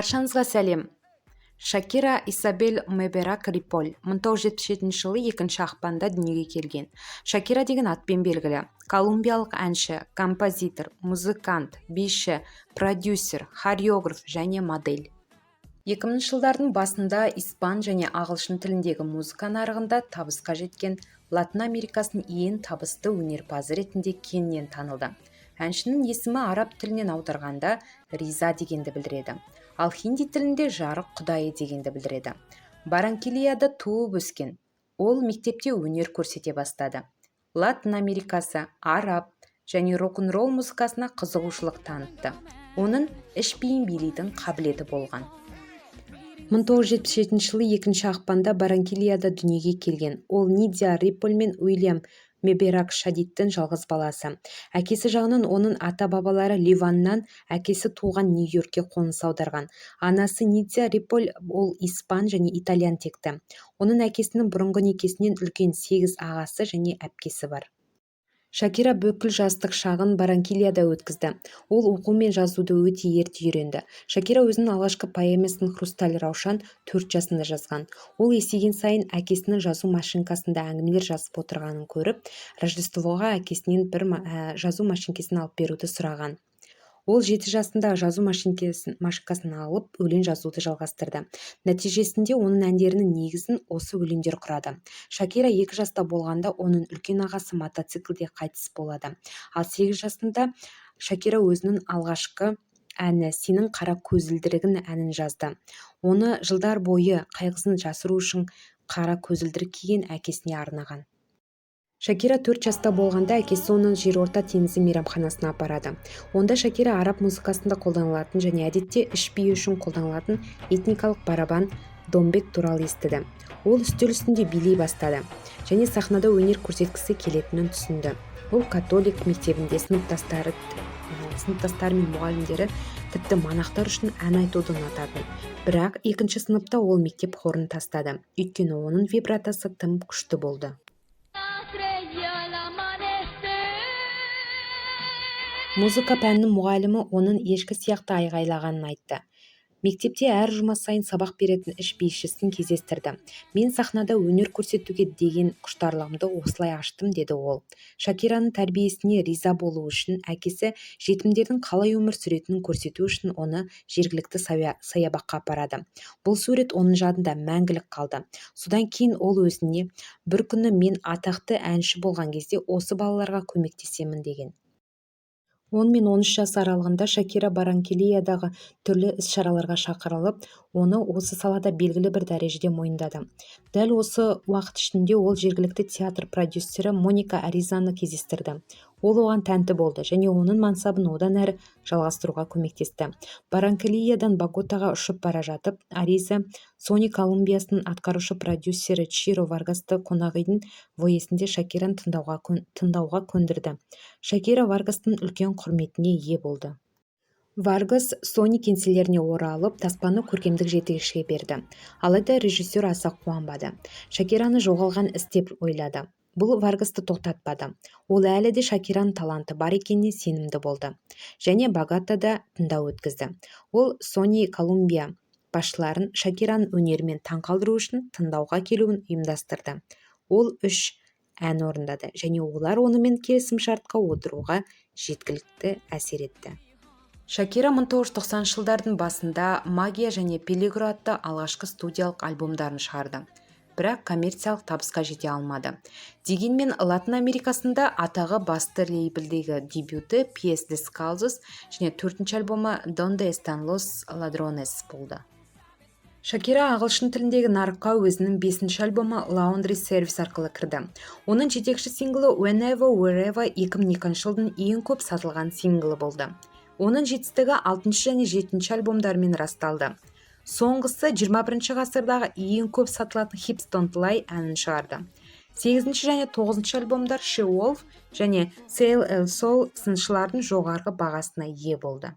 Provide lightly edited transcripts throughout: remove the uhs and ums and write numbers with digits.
Баршаңызға сәлем! Шакира Исабель Мебарак Риполь 1977 жылы 2 ақпанда дүниеге келген. Шакира деген атпен белгілі. Колумбиялық әнші, композитор, музыкант, биші, продюсер, хореограф және модель. 2000 жылдардың басында испан және ағылшын тіліндегі музыка нарығында табысқа жеткен Латын Америкасының ең табысты өнерпазы ретінде кеңінен танылды. Әншінің есімі араб тілінен аударғанда «риза» дегенді білдіреді, ал хинди тілінде «жарық құдайы» дегенді білдіреді. Барранкильяда туып өскен ол мектепте өнер көрсете бастады. Латын Америкасы, араб және рок-н-ролл музыкасына қызығушылық танытты. Оның іш биін билейтін қабілеті болған. 1977 жылы 2 ақпанда Барранкильяда дүниеге келген ол Нидия Риполь мен Уильям Мебарак Шадидтің жалғыз баласы. Әкесі жағынан оның ата-бабалары Ливаннан әкесі туған Нью-Йоркке қоныс аударған. Анасы Нидия Риполь, ол испан және итальян текті. Оның әкесінің бұрынғы некесінен үлкен сегіз ағасы және әпкесі бар. Шакира бүкіл жастық шағын Барранкильяда өткізді. Ол оқу мен жазуды өте ерте үйренді. Шакира өзінің алғашқы поэмасын, «Хрусталь раушан», 4 жасында жазған. Ол есейген сайын әкесінің жазу машинкасында әңгімелер жазып отырғанын көріп, Рождествоға әкесінен бір жазу машинкасын алып беруді сұраған. Ол 7 жасында жазу машинкасын алып, өлең жазуды жалғастырды. Нәтижесінде оның әндерінің негізін осы өлеңдер құрады. Шакира 2 жаста болғанда оның үлкен ағасы мотоциклде қайтыс болады. Ал 8 жасында Шакира өзінің алғашқы әні, «Сенің қара көзілдірігің» әнін жазды. Оны жылдар бойы қайғысын жасыру үшін қара көзілдірік киген әкесіне арнаған. Шакира 4 жаста болғанда әкесі оны Жерорта теңізі мейрамханасына апарады. Онда Шакира араб музыкасында қолданылатын және әдетте іш биі үшін қолданылатын этникалық барабан домбек туралы естіді. Ол үстел үстінде билей бастады және сахнада өнер көрсеткісі келетінін түсінді. Ол католик мектебінде сыныптастары мен мұғалімдері, тіпті монахтар үшін ән айтуды ұнататын. Бірақ екінші сыныпта ол мектеп хорын тастады, өйткені оның вибратосы тым күшті болды. Estrella al amanecer. Музыка пәнінің мұғалімі оның ешкі сияқты айғайлағанын айтты. Мектепте әр жұма сайын сабақ беретін іш бишісін кездестірді. «Мен сахнада өнер көрсетуге деген құштарлығымды осылай аштым», – деді ол. Шакираның тәрбиесіне риза болу үшін әкесі жетімдердің қалай өмір сүретінін көрсету үшін оны жергілікті саябаққа апарады. Бұл сурет оның жадында мәңгілік қалды. Содан кейін ол өзіне: «Бір күні мен атақты әнші болған кезде осы балаларға көмектесемін», – деген. 10 мен 13 жас аралығында Шакира Барранкильядағы түрлі іс-шараларға шақырылып, оны осы салада белгілі бір дәрежеде мойындады. Дәл осы уақыт ішінде ол жергілікті театр продюсері Моника Аризаны кездестірді. Ол оған тәнті болды және оның мансабын одан әрі жалғастыруға көмектесті. Барранкильядан Боготаға ұшып бара жатып, Ариза Сони Колумбиясының атқарушы продюсері Чиро Варгасты қонақ үйдің фойесінде Шакираны тыңдауға көндірді. Шакира Варгастың үлкен құрметіне ие болды. Варгас Сони кеңселеріне оралып, таспаны көркемдік жетекшіге берді. Алайда режиссер аса қуанбады, Шакираны жоғалған іс деп ойлады. Бұл Варгасты тоқтатпады. Ол әлі де Шакираның таланты бар екеніне сенімді болды және Боготада тыңдау өткізді. Ол Сони Колумбия басшыларын Шакираның өнерімен таңқалдыру үшін тыңдауға келуін ұйымдастырды. Ол үш ән орындады және олар онымен келісімшартқа отыруға жеткілікті әсер етті. Шакира 1990 жылдардың басында «Магия» және «Пелигро» атты алғашқы студиялық альбомдарын шығарды, бірақ коммерциялық табысқа жете алмады. Дегенмен Латын Америкасында атағы басты лейблдегі дебюті «Pies Descalzos» және төртінші альбомы «Donde están los ladrones» болды. Шакира ағылшын тіліндегі нарыққа өзінің бесінші альбомы «Laundry Service» арқылы кірді. Оның жетекші синглы «Whenever Wherever» 2002 жылдың ең көп сатылған синглы болды. Оның жетістігі алтыншы және жетінші альбомдарымен расталды. Соңғысы 21 ғасырдағы ең көп сатылатын «Hips Don't Lie» әнін шығарды. Сегізінші және тоғызыншы альбомдар «She Wolf» және «Sale El Sol» сыншылардың жоғарғы бағасына ие болды.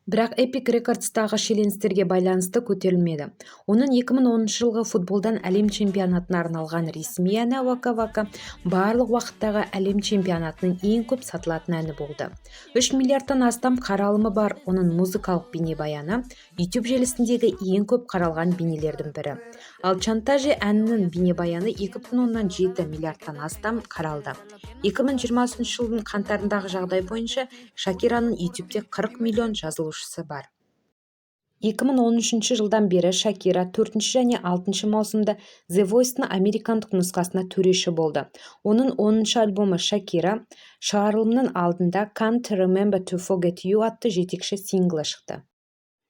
Бірақ Epic Recordстағы шиеленістерге байланысты көтерілмеді. Оның 2010 жылғы футболдан әлем чемпионатына арналған ресми әні «Вака Вака» барлық уақыттағы әлем чемпионатының ең көп сатылатын әні болды. 3 миллиардтан астам қаралымы бар оның музыкалық бейнебаяны YouTube желісіндегі ең көп қаралған бейнелердің бірі. Ал «Chantaje» әнінің бейнебаяны 2,7 миллиардтан астам қаралды. 2020 жылдың қаңтарындағы жағдай бойынша Шакираның YouTube'те 40 миллион жазылушысы бар. 2013 жылдан бері Шакира төртінші және алтыншы маусымда The Voice'ның американдық нұсқасына төреші болды. Оның 10-шы альбомы «Шакира» шығарылымының алдында «Can't Remember to Forget You» атты жетекші синглі шықты.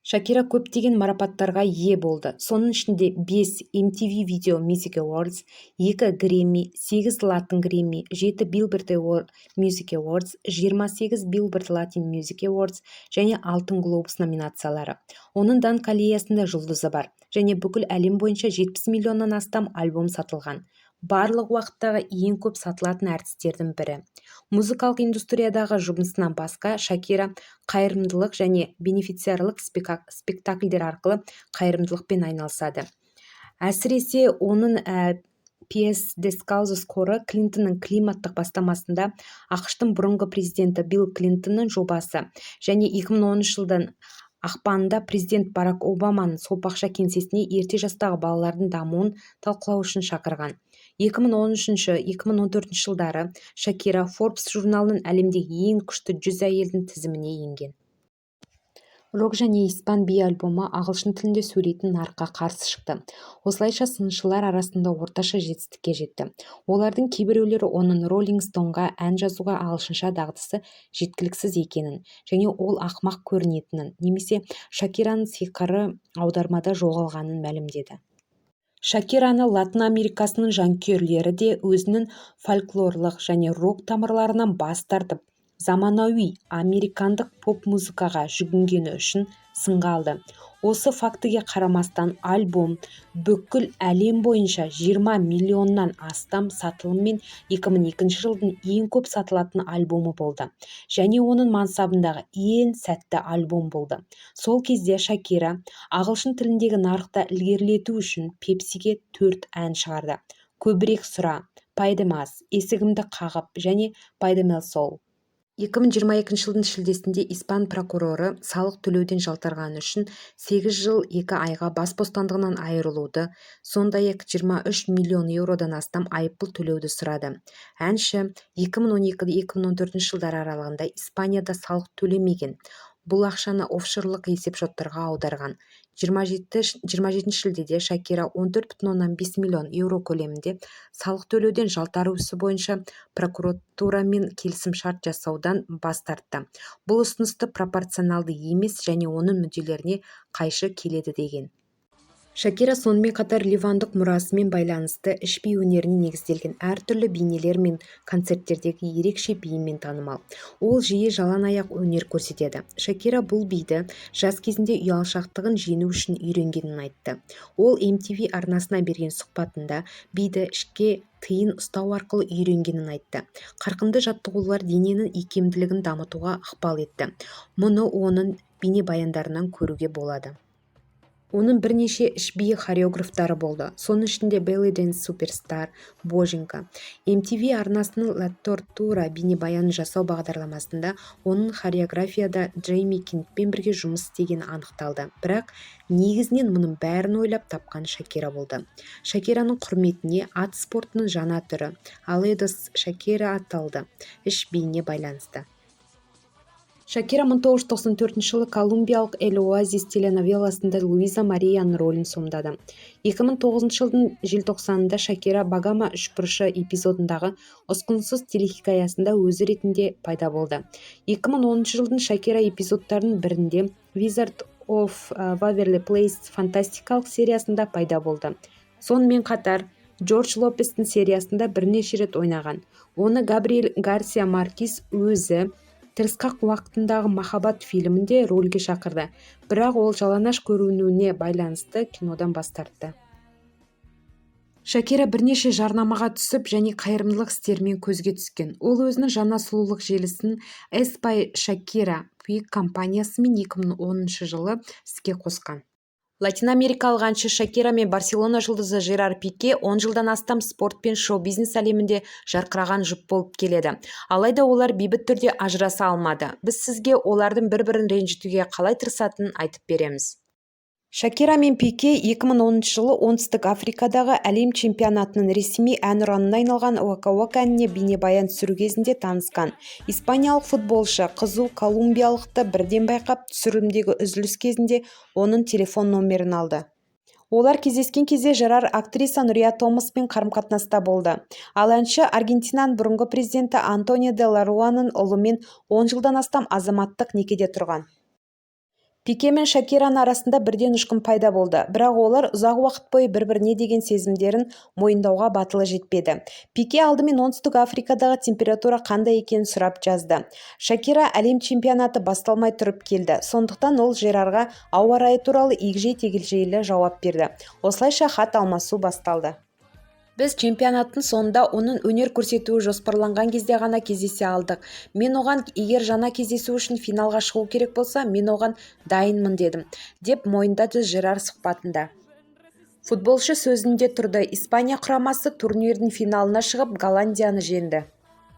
Шакира көптеген марапаттарға ие болды, соның ішінде 5 MTV Video Music Awards, 2 Грэмми, 8 Latin Grammy, 7 Billboard Music Awards, 28 Billboard Latin Music Awards және Алтын глобус номинациялары. Оның даңқ аллеясында жұлдызы бар және бүкіл әлем бойынша 70 миллионнан астам альбом сатылған. Барлық уақыттағы ең көп сатылатын әртістердің бірі. Музыкалық индустриядағы жұмысынан басқа Шакира қайырымдылық және бенефициарлық спектакльдер арқылы қайырымдылықпен айналысады. Әсіресе оның Pies Descalzos қоры Клинтонның климаттық бастамасында, АҚШ-тың бұрынғы президенті Билл Клинтонның жобасы, және 2010 жылдың ақпанында президент Барак Обаманың Сопақша кеңсесіне ерте жастағы балалардың дамуын талқылау үшін шақырған. 2013-2014 жылдары Шакира Forbes журналының әлемдегі ең күшті 100 әйелдің тізіміне енген. Рок және испан би альбомы ағылшын тілінде сөйлейтін нарыққа қарсы шықты, осылайша сыншылар арасында орташа жетістікке жетті. Олардың кейбіреулері оның Rolling Stoneға ән жазуға ағылшынша дағдысы жеткіліксіз екенін және ол ақымақ көрінетінін немесе Шакираның сиқыры аудармада жоғалғанын мәлімдеді. Шакираны Латын Америкасының жанкүйерлері де өзінің фольклорлық және рок тамырларынан бас тартып, заманауи американдық поп-музыкаға жүгінгені үшін сынға алды. Осы фактіге қарамастан, альбом бүкіл әлем бойынша 20 миллионнан астам сатылыммен 2002 жылдың ең көп сатылатын альбомы болды және оның мансабындағы ең сәтті альбом болды. Сол кезде Шакира ағылшын тіліндегі нарықты ілгерілету үшін Пепсиге төрт ән шығарды: «Көбірек сұра», «Pide Más», «Есігімді қағып» және «Pídeme el Sol». 2022 жылдың шілдесінде испан прокуроры салық төлеуден жалтарғаны үшін 8 жыл 2 айға бас бостандығынан айырылуды, сондай-ақ 23 миллион еуродан астам айыппұл төлеуді сұрады. Әнші 2012-2014 жылдар аралығында Испанияда салық төлемеген, бұл ақшаны офшорлық есепшоттарға аударған. 27 шілдеде Шакира 14,5 миллион еуро көлемінде салық төлеуден жалтару ісі бойынша прокуратурамен келісім-шарт жасаудан бас тартты. Бұл ұсынысты пропорционалды емес және оның мүдделеріне қайшы келеді деген. Шакира сонымен қатар ливандық мұрасымен байланысты іш би өнеріне негізделген әртүрлі бейнелер мен концерттердегі ерекше биімен танымал. Ол жиі жалаң аяқ өнер көрсетеді. Шакира бұл биді жас кезінде ұялшақтығын жеңу үшін үйренгенін айтты. Ол MTV арнасына берген сұхбатында биді ішке тыйын ұстау арқылы үйренгенін айтты. Қарқынды жаттығулар дененің икемділігін дамытуға ықпал етті. Мұны оның бейнебаяндарынан көруге болады. Оның бірнеше іш би хореографтары болды, соның ішінде Belly Dance Superstar Боженко. MTV арнасының La Tortura бейнебаянын жасау бағдарламасында оның хореографияда Джейми Кингпен бірге жұмыс істегені анықталды, бірақ негізінен мұның бәрін ойлап тапқан Шакира болды. Шакираның құрметіне ат спортының жаңа түрі Аледос Шакира аталды іш биіне байланысты. Шакира 1994 жылы колумбиялық «Эль Оазис» теленовелласында Луиза Марияның рөлін сомдады. 2009 жылдың желтоқсанында Шакира «Багама үшбұрышы» эпизодындағы ұсқынсыз телехикаясында өзі ретінде пайда болды. 2010 жылдың Шакира эпизодтарының бірінде, «Wizards of Waverly Place» фантастикалық сериясында пайда болды. Сонымен қатар Джордж Лопестің сериясында бірнеше рет ойнаған. Оны Габриэль Гарсия Маркес өзі «Тырысқақ уақытындағы махаббат» фильмінде рөлге шақырды, бірақ ол жалаңаш көрінуіне байланысты кинодан бас тартты. Шакира бірнеше жарнамаға түсіп және қайырымдылық істерімен көзге түскен. Ол өзінің жаңа сұлулық желісін S by Shakira Puig компаниясымен 2010 жылы іске қосқан. Латинамерикалық әнші Шакира мен Барселона жұлдызы Жерар Пике 10 жылдан астам спорт пен шоу-бизнес әлемінде жарқыраған жұп болып келеді. Алайда олар бейбіт түрде ажыраса алмады. Біз сізге олардың бір-бірін ренжітуге қалай тырысатынын айтып береміз. Шакира мен Пике 2010 жылы Оңтүстік Африкадағы әлем чемпионатының ресми әнұранына айналған «Уака Уака» әніне бейнебаян түсіру кезінде танысқан. Испаниялық футболшы қызу колумбиялықты бірден байқап, түсірілімдегі үзіліс кезінде оның телефон нөмірін алды. Олар кездескен кезде Жерар актриса Нурия Томаспен қарым-қатынаста болды. Ал әнші Аргентинаның бұрынғы президенті Антонио де ла Руаның ұлымен 10 жылдан астам азаматтық некеде тұрған. Пике мен Шакираның арасында бірден ұшқын пайда болды, бірақ олар ұзақ уақыт бойы бір-біріне деген сезімдерін мойындауға батылы жетпеді. Пике алдымен Оңтүстік Африкадағы температура қандай екенін сұрап жазды. Шакира әлем чемпионаты басталмай тұрып келді, сондықтан ол Жерарға ауа райы туралы егжей-тегжейлі жауап берді. Осылайша хат алмасу басталды. Біз чемпионаттың соңында, оның өнер көрсетуі жоспарланған кезде ғана кездесе алдық. Мен оған егер жаңа кездесу үшін финалға шығу керек болса, мен оған дайынмын дедім, деп мойындады Жерар сұхбатында. Футболшы сөзінде тұрды. Испания құрамасы турнирдің финалына шығып, Голландияны жеңді.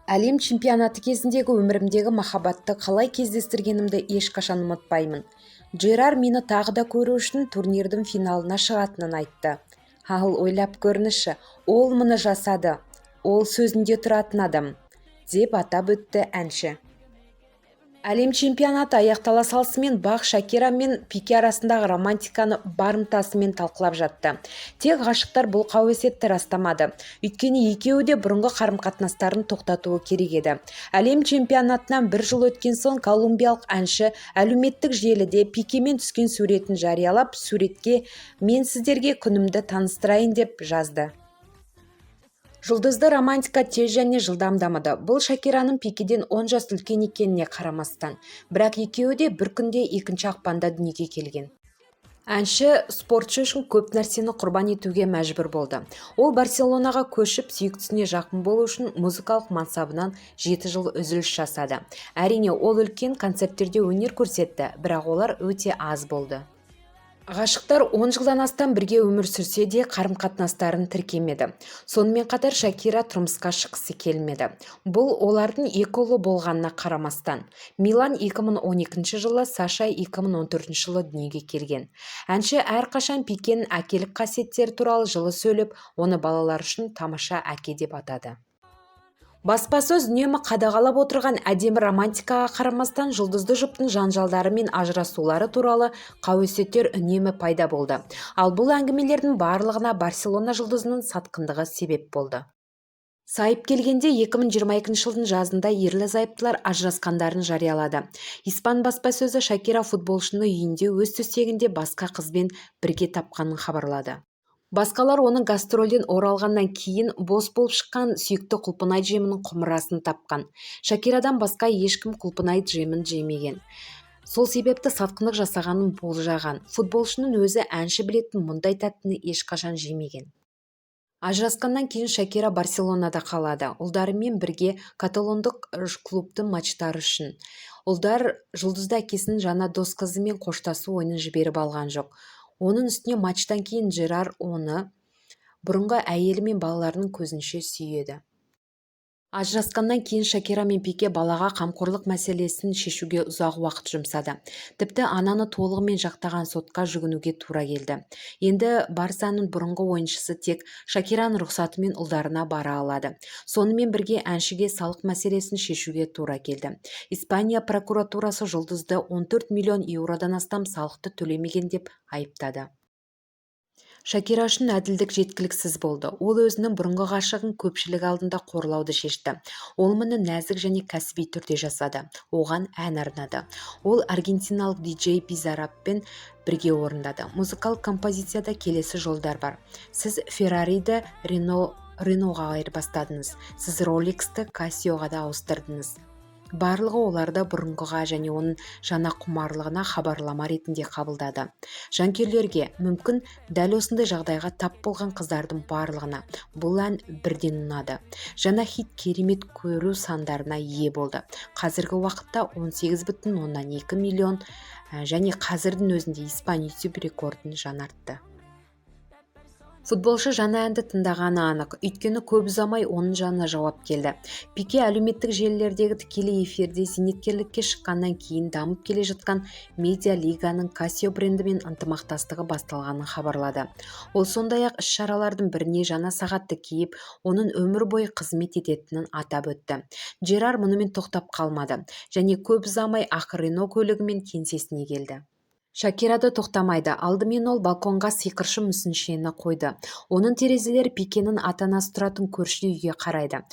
Әлем чемпионаты кезіндегі өмірімдегі махаббатты қалай кездестіргенімді ешқашан ұмытпаймын. Жерар мені тағы да көру үшін турнирдің финалына шығатынын айтты. Ал ойлап көріңізші, ол мұны жасады. Ол сөзінде тұратын адам, деп атап өтті әнші. Әлем чемпионаты аяқтала салысымен БАҚ Шакира мен Пике арасындағы романтиканы барымтасымен талқылап жатты. Тек ғашықтар бұл қауесетті растамады. Өйткені екеуі де бұрынғы қарым-қатынастарын тоқтатуы керек еді. Әлем чемпионатынан бір жыл өткен соң колумбиялық әнші әлеуметтік желіде Пикемен түскен суретін жариялап, суретке «Мен сіздерге күнімді таныстырайын» деп жазды. Жұлдызды романтика тез және жылдам дамыды. Бұл Шакираның Пикеден 10 жас үлкен екеніне қарамастан. Бірақ екеуі де бір күнде, 2 ақпанда дүниеге келген. Әнші спортшы үшін көп нәрсені құрбан етуге мәжбүр болды. Ол Барселонаға көшіп, сүйіктісіне жақын болу үшін музыкалық мансабынан 7 жыл үзіліс жасады. Әрине, ол үлкен концерттерде өнер көрсетті, бірақ олар өте аз болды. Ғашықтар 10 жылдан астам бірге өмір сүрсе де, қарым-қатынастарын тіркемеді. Сонымен қатар Шакира тұрмысқа шыққысы келмеді. Бұл олардың екі ұлы болғанына қарамастан. Милан 2012 жылы, Саша 2014 жылы дүниеге келген. Әнші әрқашан Пикенің әкелік қасиеттері туралы жылы сөйлеп, оны балалар үшін тамаша әке деп атады. Баспасөз үнемі қадағалап отырған әдемі романтикаға қарамастан, жұлдызды жұптың жанжалдары мен ажырасулары туралы қауесеттер үнемі пайда болды. Ал бұл әңгімелердің барлығына Барселона жұлдызының сатқындығы себеп болды. Сайып келгенде, 2022 жылдың жазында ерлі-зайыптылар ажырасқандарын жариялады. Испан баспасөзі Шакира футболшыны үйінде өз төсегінде басқа қызбен бірге тапқанын хабарлады. Басқалар оның гастрольден оралғаннан кейін бос болып шыққан сүйікті құлпынай джемінің құмырасын тапқан. Шакирадан басқа ешкім құлпынай джемін жемеген. Сол себепті сатқындық жасағанын болжаған. Футболшының өзі әнші білетін мұндай тәттіні ешқашан жемеген. Ажырасқаннан кейін Шакира Барселонада қалады. Ұлдарымен бірге каталондық клубтың матчтары үшін. Ұлдар жұлдызды әкесінің жаңа дос қызымен қоштасу ойынын жіберіп алған жоқ. Оның үстіне матчтан кейін Жерар оны бұрынғы әйелі мен балаларының көзінше сүйеді. Ажырасқаннан кейін Шакира мен Пике балаға қамқорлық мәселесін шешуге ұзақ уақыт жұмсады. Тіпті ананы толығымен жақтаған сотқа жүгінуге тура келді. Енді Барсаның бұрынғы ойыншысы тек Шакираның рұқсатымен ұлдарына бара алады. Сонымен бірге әншіге салық мәселесін шешуге тура келді. Испания прокуратурасы жұлдызды 14 миллион еуродан астам салықты төлемеген деп айыптады. Шакира үшін әділдік жеткіліксіз болды. Ол өзінің бұрынғы ғашығын көпшілік алдында қорлауды шешті. Ол мұны нәзік және кәсіби түрде жасады. Оған ән арнады. Ол аргентиналық диджей Бизараппен бірге орындады. Музыкалық композицияда келесі жолдар бар: «Сіз Феррариді Реноға айырбастадыңыз, сіз Ролексті Кассиоға да ауыстырдыңыз». Барлығы оларды бұрынғыға және оның жаңа құмарлығына хабарлама ретінде қабылдады. Жанкүйерлерге, мүмкін, дәл осындай жағдайға тап болған қыздардың барлығына бұл ән бірден ұнады. Жаңа хит керемет көру сандарына ие болды. Қазіргі уақытта 18,2 миллион және қазірдің өзінде испан YouTube рекордын жаңартты. Футболшы жаңа әнді тыңдағаны анық, өйткені көп ұзамай оның жанына жауап келді. Пике әлеуметтік желілердегі тікелей эфирде зейнеткерлікке шыққаннан кейін дамып келе жатқан медиа лиганың Casio брендімен ынтымақтастығы басталғанын хабарлады. Ол сондай-ақ іс-шаралардың біріне жаңа сағатты киіп, оның өмір бойы қызмет ететінін атап өтті. Жерар мұнымен тоқтап қалмады және көп ұзамай ақ Рено көлігімен кеңсесіне келді. Шакира да тоқтамайды. Алдымен ол балконға сиқыршы мүсіншені қойды. Оның терезелері Пикенің ата-анасы тұратын көрші үйге қарайды.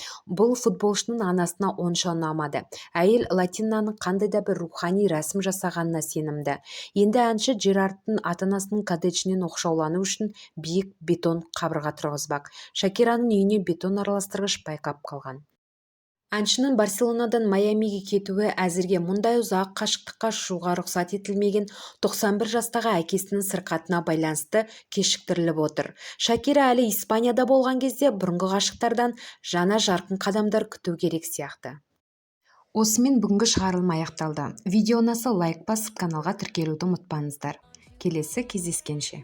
Бұл футболшының анасына онша ұнамады. Әйел Латинаның қандай да бір рухани рәсім жасағанына сенімді. Енді әнші Джерардтың ата-анасының коттеджінен оқшаулану үшін биік бетон қабырға тұрғызбақ. Шакираның үйіне бетон араластырғыш байқап қалған. Әншінің Барселонадан Майамиге кетуі әзірге мұндай ұзақ қашықтыққа ұшуға рұқсат етілмеген 91 жастағы әкесінің сырқатына байланысты кешіктіріліп отыр. Шакира әлі Испанияда болған кезде бұрынғы ғашықтардан жаңа жарқын қадамдар күту керек сияқты. Осымен бүгінгі шығарылым аяқталды. Видео ұнаса, лайк басып, каналға тіркелуді ұмытпаңыздар. Келесі кездескенше!